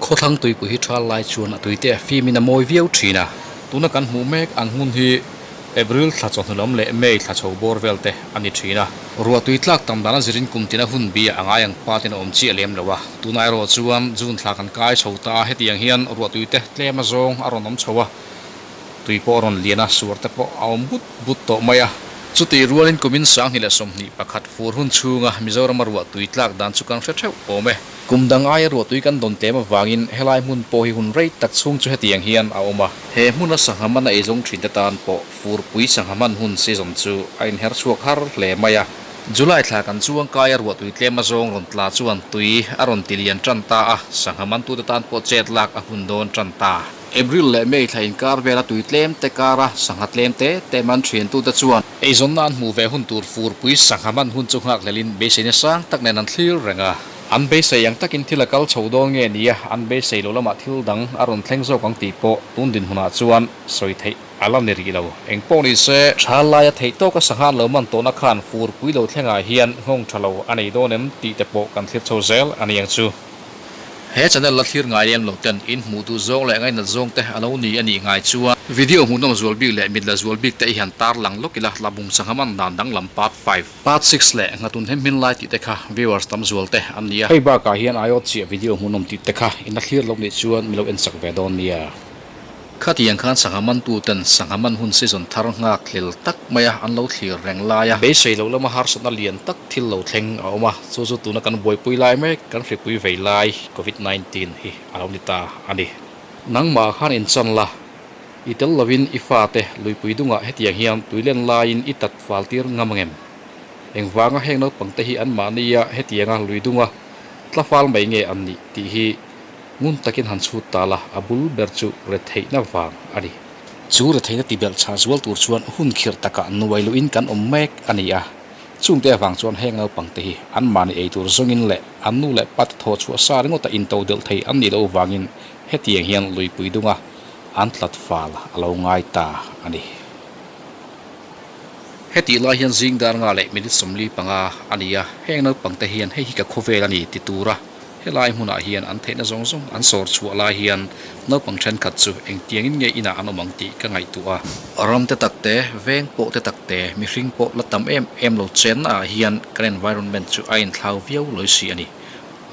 Khawthlang tuipui hi thal lai chuan a tuite a fim in a mawi viau thin a. Tuna kan hmuh mek ang hmun hi April thla chawhnu lam leh May thla chho bawr vel te a ni thin a. Ruah tui tlak tam dan a zirin kum tina hun bi a ngai ang pa ten a awm chiah lem lo a. Tunah erawh chuan June thla kan kai chho ta a, hetiang hian ruah tui te tlem a zawng a rawn awm chho a. Tui pawh a rawn lian a, suar te pawh a awm but but tawh mai a. Chutih rualin kumin 2021 fur hun chhunga Mizorama ruah tui tlak dan chu kan hre theuh awm e. Kum dang aia ruah tui kan dawn tlem avangin helai hmun pawh hi hun rei tak chhung chu hetiang hian a awm a. He hmuna sangha man a eizawng thinte tan pawh furpui sangha man hun season chu a inher chhuak har hle mai a. July thla kan chuang kaia ruah tui tlem azawng rawn tla chuan tui a rawn ti lian tan ta a, sangha mantute tan pawh chet lak a hun dawn tan ta. April leh May thla inkar vela tui tlem te kara sangha tlem te te man thiantute chuan eizawnna an hmuh ve hun tur furpui sangha man hun chu nghakhlelin beiseina sang tak nen an thlir reng a. An beisei ang takin thil a kal chho dawn nge nia, an beisei lo lamah thil dang a rawn thleng zawk ang tih pawh tun dinhmunah chuan sawi theih a la ni rih lo. Engpawh ni se, tha laia theih tawka sangha an lo man tawhna khan furpui lo thlengah hian nghawng tha lo a nei dawn em tih te pawh kan thlir chho zel a ni ang chu. He channel la thlir ngai lem lo ten in hmuh duh zawng leh ngainat zawng te a lo ni a nih ngai chuan video hmuhnawm zual bik leh mit la zual bik te i han tar lang lawk ila tlabung sangha man dan danglam part 5, part 6 leh nghatun hem hmin lai tih te kha viewers tam zual te an ni a. Hei bakah hian aiawt chiah video hmuhnawm tih te kha in la thlir lo nih chuan mi lo en sak ve dawn nia. Khatiang khan sangha mantuten sangha man hun season thar nghak hlel tak maia an lo thlir reng lai a. Beisei loh lama harsatna lian tak thil lo thleng a awm a, chu chu tuna kan buaipui lai mek, kan hripui vei lai Covid 19 hi a lo ni ta a ni. Nangmah khan inchan la, i tel lovin i fate luipui dungah hetiang hian tuilen laiin i tat fal tir ngam angem? Engvanga heng naupangte hi anmahnia hetianga lui dunga tla fal mai nge an nih tih hi Ngun takin han chhut ta la, a bul ber chu retheihna vang a ni. Chu retheihna tibelh chhah zual tur chuan hun khirh takah nuai luhin kan awm mek a ni a. Chungte avang chuan heng naupangte hi anmahni ei tur zawngin leh an nu leh pate thaw chhuah sa ringawta into delh thei an nih loh vangin hetiang hian luipui dunga an tlat fal a lo ngai ta a ni. Hetih lai hian zing dar nga leh minute 45 a ni a, heng naupangte hian hei hi ka khawvel a ni ti tura Helai hmunah hian an theihna zawng zawng an sawr chhuah lai hian naupang thenkhat chu engtiangin nge inah an awm ang tih ka ngaihtuah a. Ram te tak te, veng pawh te tak te, mihring pawh la tam em em lo chenna ah hian kan environment chu a inthlau viau lawi si a ni.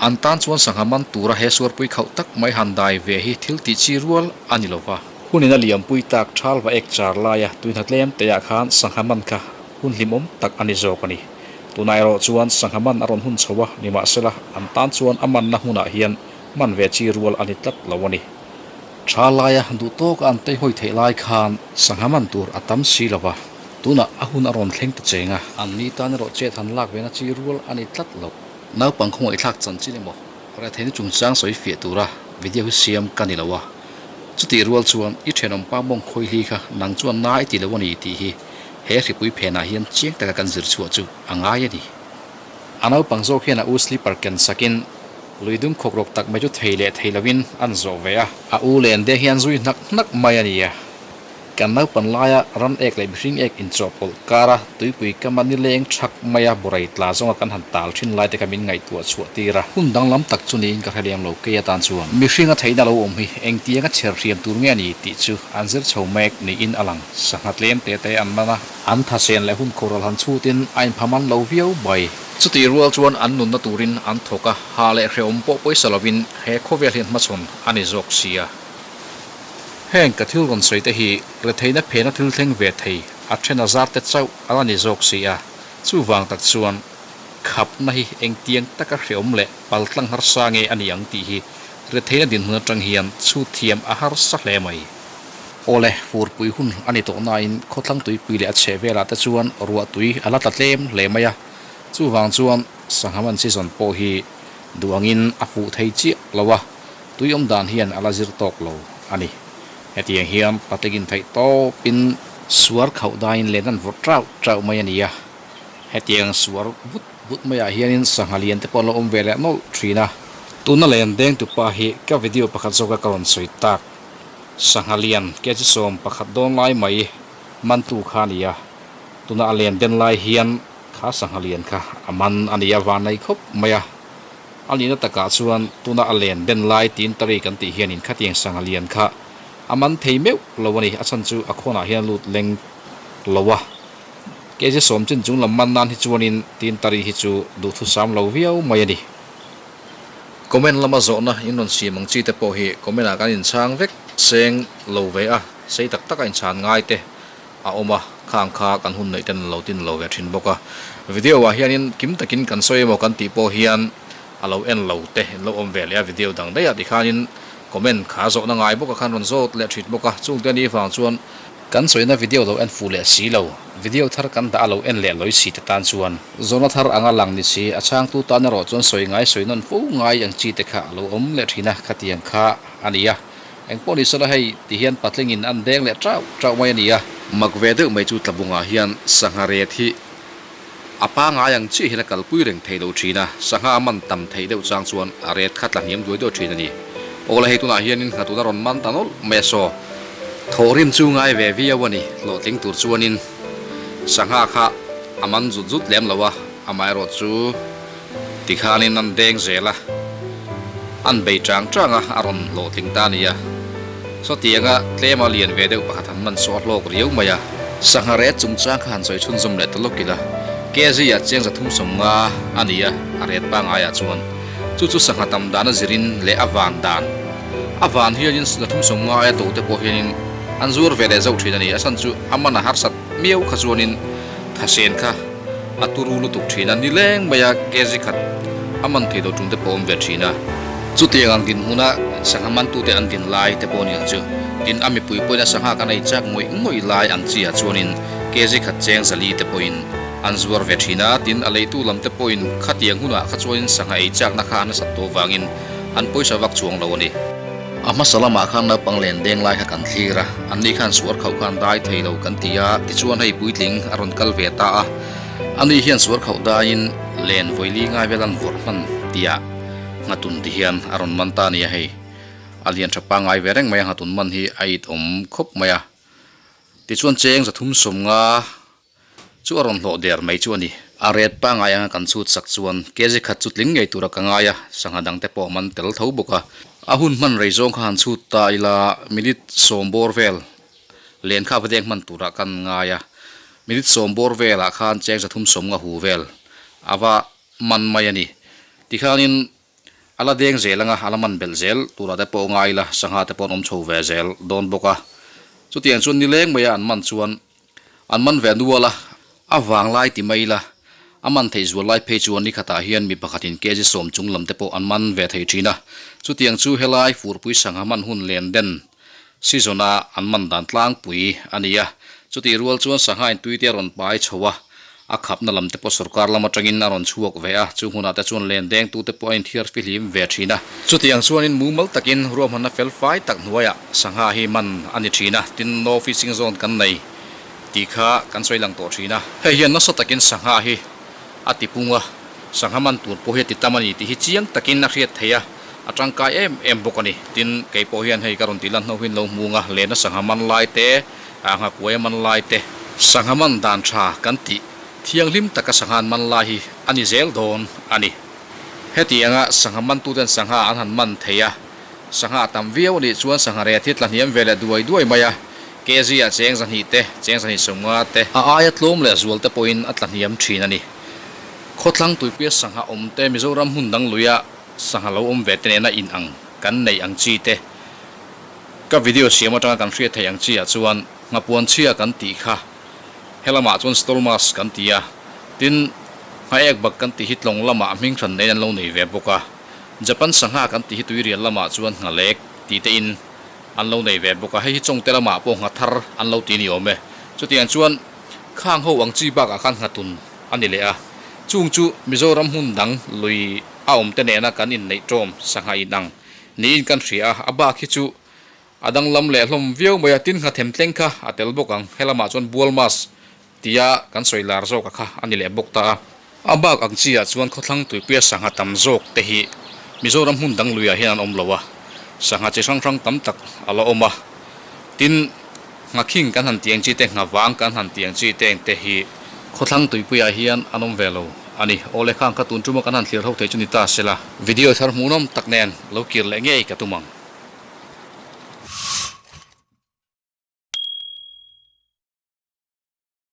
An tan chuan sangha man tura he suarpui khauh tak mai han dai ve hi thil tih chi rual a ni lo va. Hunin a liampui tak thal va ek char laia tuihna tlem te ah khan sangha man kha hun hlimawm tak a ni zawk a ni. Tunah erawh chuan sangha man a rawn hun chho a, nimahsela an tan chuan a manna hmunah hian man ve chi rual a ni tlat lo a ni. Tha laia duh tawka an teihawi theih lai khan sangha man tur a tam si lo va, tunah a hun a rawn thleng ta cheng a. An ni tan erawh chet han lak vena chi rual a ni tlat lo. Naupang khawngaihthlak chanchin emaw retheihna chungchang sawi fiah tura video hi siam ka ni lo a, chutih rual chuan i thenawmpa mawng khawihli kha nang chuan na i ti lo a ni tih hi He hripui phenah hian chiang taka kan zir chhuah chu a ngai a ni. A naupang zawk hian a u slipper ken sakin lui dum khawk rawk tak mai chu thei leh thei lovin an zawh ve a. A u len deng hian zui hnak hnak mai a ni a. Kan naupan laia ram ek leh mihring ek inchawhpawlh kara tuipui kama nileng thak maia burai tla zawnga kan han tal thin lai te kha min ngaihtuah chhuah tir a. Hun danglam tak chu niin ka hre lem lo kei atan chuan. Mihringa theihna lo awm hi engtianga chher hriam tur nge a ni tih chu an zir chho mek niin a lang. Sangha tlem te te an man a. An thasen leh hun khawral han chhutin a inphaman lo viau mai. Chutih rual chuan an nunna turin an thawk a, ha leh hrehawm pawh pawisa lovin he khawvel hian hmachhawn a ni zawk sia. Heng ka thil rawn sawi te hi retheihna phena thil thleng ve thei a then a zar te chauh a la ni zawk si a, chuvang tak chuan khapna hi engtiang taka hrehawm leh paltlang harsa nge a ni ang tih hi retheihna dinhmun atang hian chhut thiam a harsa hle mai. Awle, furpui hun a ni tawh nain khawthlang tuipui leh a chheh velah te chuan ruah tui a la tla tlem hle mai a, chuvang chuan sangha man season pawh hi duh angin a fuh thei chiah lo a, tui awm dan hian a la zir tawk lo a ni. Hetiang hian patekin theih tawpin suar khauh daiin len an vawrh trauh trauh mai a ni a, hetiang suar but but maiah hianin sangha lian te pawh an lo awm ve leh nawlh thin a. Tuna len deng tupa hi ka video pakhat zawka ka rawn sawi tak. Sangha lian kg 11 dawn lai mai mantu kha a ni a, tuna a len den lai hian kha sangha lian kha a man a ni a, van nei khawp mai a. A nihna takah chuan tuna a len ben lai tin tari kan tih hianin khatiang sangha lian kha a man thei meuh lo a ni. A chhan chu a khawnah hian lut leng lo a. Kg sawm chin chung lam man nan hi chuanin tin tari hi chu duhthusam lo viau mai a ni. Comment lama zawhna in rawn siam ang chi te pawh hi comment ah kan inchhang vek seng lo ve a, sei tak tak a inchhan ngai te a awm a, khang kha kan hun neih ten lo tin lo ve thin bawk a. Video ah hianin kim takin kan sawi emaw kan tih pawh hian a lo en lo te in lo awm ve leh a, video dang daih ah tikhanin comment kha zawhna ngai bawk a khan rawn zawt leh thin bawk a, chungte a nih vang chuan Kan sawina video lo en fuh leh si lo, video thar kan dah a lo en leh lawi si te tan chuan. Zawhna thar anga lang ni si, a chhangtu tan erawh chuan sawi ngai sawi nawn fo ngai ang chi te kha a lo awm leh thin a, khatiang kha a ni a. Engpawh ni sela hei ti hian patlingin an deng leh tauh tauh mai a ni a. Mak ve deuh mai chu tlabungah hian sangha ret hi a pangai ang chiah hian a kalpui reng thei lo thin a, sangha a man tam theih deuh chang chuan a ret kha tla hniam duai duai thin a ni. Awle hei tunah hianin nghatun a rawn man ta nawlh mai a saw. Thawhrim chu ngai ve viau a ni, hlawhtling tur chuanin sangha kha a man zut zut lem lo a, amaherawh chu tikhanin an deng zel a, an bei chang chang a, a rawn hlawhtling ta a ni a. Sawtianga tlema lian ve deuh pakhat han man saw a hlawk riau mai a. Sangha ret chungchang kha han sawi chhunzawm leh ta lawk ila, kg ah chiang 350 a ni a, a ret pangaiah chuan chu chu sangha tam dan a zirin leh a van dan a van hianin 350 aia to te pawh hianin an zuar ve leh zauh thin a ni. A chhan chu a man a harsat miau kha chuanin thasen kha a turu lutuk thin a, nileng maia kg khat a man thei lo tum te pawh a awm ve thin a. Chutiang ang dinhmuna sangha mantute an din lai te pawh a ni ang chu. Tin, a mipui pawhin a sangha kan ei chak ngawih ngawih lai ang chiah chuanin kg khat cheng zali te pawhin an zuar ve thin a. Tin, a leitu lam te pawhin khatiang hunah kha chuanin sangha ei chakna kha a nasat tawh vangin an pawisa vak chuang lo a ni. A hmasa lamah khan naupang len deng lai kha kan thlir a, anni khan suar khauh khan dai thei lo kan ti a, tichuan hei puitling a rawn kal ve ta a, ani hian suar khauh daiin len vawili ngai vel an vawrh hman tihah nghatun ti hian a rawn man ta a ni a, hei a lian tha pangngai ve reng mai a, nghatun man hi a it awm khawp mai a, tichuan cheng 350. Chu a rawn hlawh der mai chu a ni. A ret pangngai anga kan chhut sak chuan kg khat chu tling ngei tura ka ngai a, sangha dang te pawh a man tel tho bawk a. A hun hman rei zawng kha han chhut ta ila minute sawm bawr vel len kha va deng hman turah kan ngai a, minute sawm bawr velah khan cheng 350 hu vel a va man mai a ni. Tikhanin a la deng zel anga a la man belh zel turah te pawh ngai ila sangha te pawh an awm chho ve zel dawn bawk a. Chutiang chuan nileng maia an man chuan An man ve nual a, a vang lai ti mai ila, a man theih zual lai phei chuan ni khatah hian mi pakhatin kg sawm chung lam te pawh an man ve thei thin a. Chutiang chu helai furpui sangha man hun len den season a an man dan tlangpui a ni a. Chutih rual chuan sangha in tui te a rawn pai chho a, a khapna lam te pawh sorkar lam atangin a rawn chhuak ve a, chu hmunah te chuan len dengtu te pawh a inthiar fihlim ve thin a. Chutiang chuanin mumal takin ruahmanna fel fai tak hnuaiah sangha hi man a ni thin a, tin no fishing zone kan nei tih kha kan sawi lang tawh thin a. Hei hian nasa takin sangha hi a ti pung a, sangha man tur pawh hi a ti tam a ni tih hi chiang takin a hriat theih a, a tangkai em em bawk a ni. Tin, kei pawh hian hei ka rawn tih lan hnu hian lo hmung a, lena sangha man lai te, A nghakuai a man lai te. Sangha man dan tha kan tih thianghlim taka sangha an man lai hi a ni zel dawn a ni. Hetianga sangha mantuten sangha an han man thei a, sangha a tam viau a nih chuan sangha ret hi tla hniam ve leh duai duai mai a, kg ah cheng 200 te, cheng 250 te, a aia tlawm leh zual te pawhin a tla hniam thin a ni. Khawthlang tuipuia sangha awm te, Mizoram hmun dang luia sangha lo awm ve te nena inang kan neih ang chi te, Ka video siam atanga kan hriat theih ang chi ah chuan nghapuan chhia kan tih kha helamah chuan stolmas kan ti a, tin nghaek bak kan tih hi tlawng lamah hming hran neiin an lo nei ve bawk a, Japan sangha kan tih hi tuirial lamah chuan nghalek tih te in an lo nei ve bawk a, hei hi chawngte lamah pawh nghathar an lo ti ni awm e. Chutiang chuan khang ho ang chi bakah khan nghatun a ni leh a, chung chu Mizoram hmun dang lui a awm te nena kan inneih tawm sangha inang Niin kan hria a, a bak hi chu a danglam leh hlawm viau mai a, tin nghathem tleng kha a tel bawk ang, helamah chuan bual mas tia kan sawi lar zawk a kha a ni leh bawk ta a. A bak ang chi ah chuan khawthlang tuipuia sangha tam zawk te hi Mizoram hmun dang luiah hian an awm lo a, sangha chi hrang hrang tam tak a la awm a, tin nghakhing kan han ti ang chi te, nghavang kan han ti ang chi te eng te hi khawthlang tuipuiah hian an awm ve lo. a ni. Awle khang kha tun tuma kan han thlir ho thei chu ni ta se la. Video thar hmuhnawm tak nen lo kir leh ngei ka tum ang.